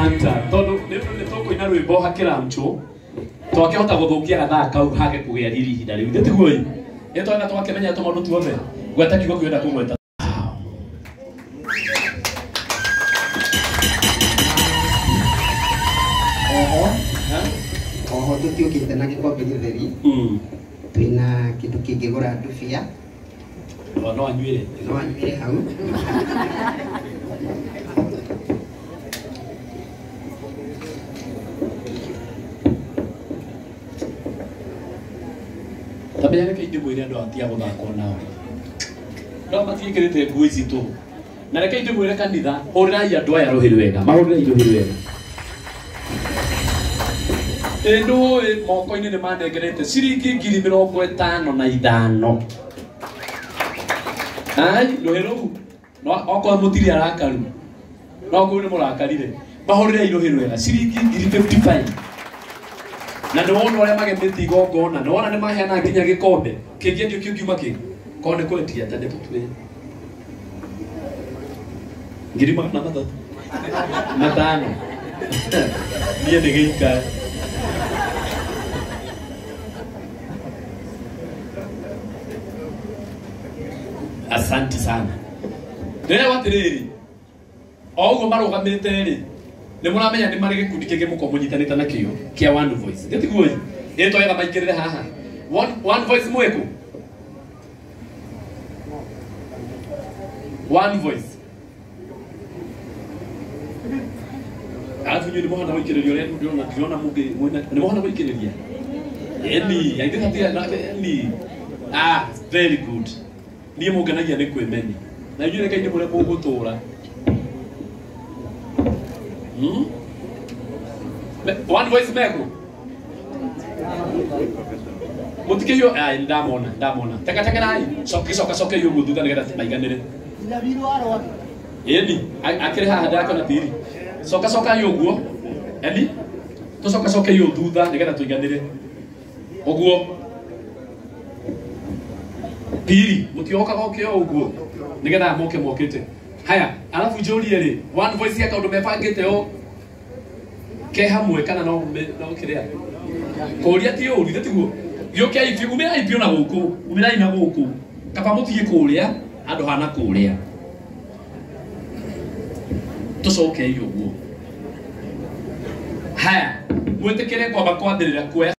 Asante. Tondu nĩ ũndũ nĩ tũkũina rwĩmbo hakĩra mcho. Twakĩhota gũthũkia gathaa kau hage kũgĩa riri ihinda rĩu. Ithe tiguo ĩ? Nĩ twenda twakĩmenya tũmaũndũ tuothe. Gweta kiugo kĩu wenda kũgweta. Oho, oho tũtiũkĩte na gĩkombe gĩtheri. Twĩna kĩndũ kĩngĩgũra ndubia. O no anyuĩre. No anyuĩre hau. Tambia reke ndĩmwĩre andũ atia gũthakwo nao. No matiĩkĩrĩte nguo ici tũhũ. Na reke ndĩmwĩre kanitha, hũrĩrai andũ aya rũhĩ rwega. Mahũrĩrai rũhĩ rwega. Ĩ nĩũĩ moko-inĩ nĩ manengerete ciringi 55,000. Ai, rũhĩ rũu. No okorwo mũtirĩ arakaru. No kũu nĩ mũrakarire. Mahũrĩrai rũhĩ rwega ciringi 55,000. Na nĩ wona ũrĩa magemĩtie igongona, nĩ wona nĩ maheana nginya gĩkombe. Kĩngĩendio kĩngiuma kĩ? Korwo nĩ kwendia ta nĩ tũtue. 305. Niĩ nĩ gĩikare. Asante sana. Ndĩrerwo atĩrĩrĩ, o ũguo marũgamĩte rĩ, nĩ mũramenya nĩ marĩ gĩkundi kĩngĩ mũkorwo mũnyitanĩte nakĩo kĩa One Voice. Nĩ tiguo ĩ? Ĩ twega maingĩrĩre haha. One Voice mwĩkũ? One Voice. Alafu inyuĩ nĩ mũhana gũikĩrĩria ũrĩa ndĩrona mũngĩ mwĩna nĩ mũhana gũikĩrĩria? Eni, I think that eni. Ah, very good. Niĩ mũngenagia nĩ kwĩmenya. Na inyuĩ reke inyuĩ mũrĩa mũgũtũra. One Voice meko? Mũtikĩiywo, ai ndamona, ndamona. Teka teka nai. Coka coka coka iyo thutha nĩgetha maiganĩre. Eni, akĩrĩ haha ndakona tiri. Coka coka iyo ũguo. Eni, tũcoka coke iyo thutha nĩgetha tũiganĩre. Ũguo. Piri, mũtiokaga ũkĩo ũguo nĩgetha moke mokĩte. Haya, alafu njũrie rĩ, One Voice ya kaũndũ mebangĩte o ke hamwe kana no no kĩrĩa? Kũria ti ũru, ithe tiguo? Gĩũkei biũ, umĩrai biũ na gũkũ, umĩrai na gũkũ. Kaba mũthiĩ kũrĩa, handũ hana kũrĩa. Tũcokei ũguo. Haya, mwĩtĩkĩre kwamba kwambĩrĩria kuoya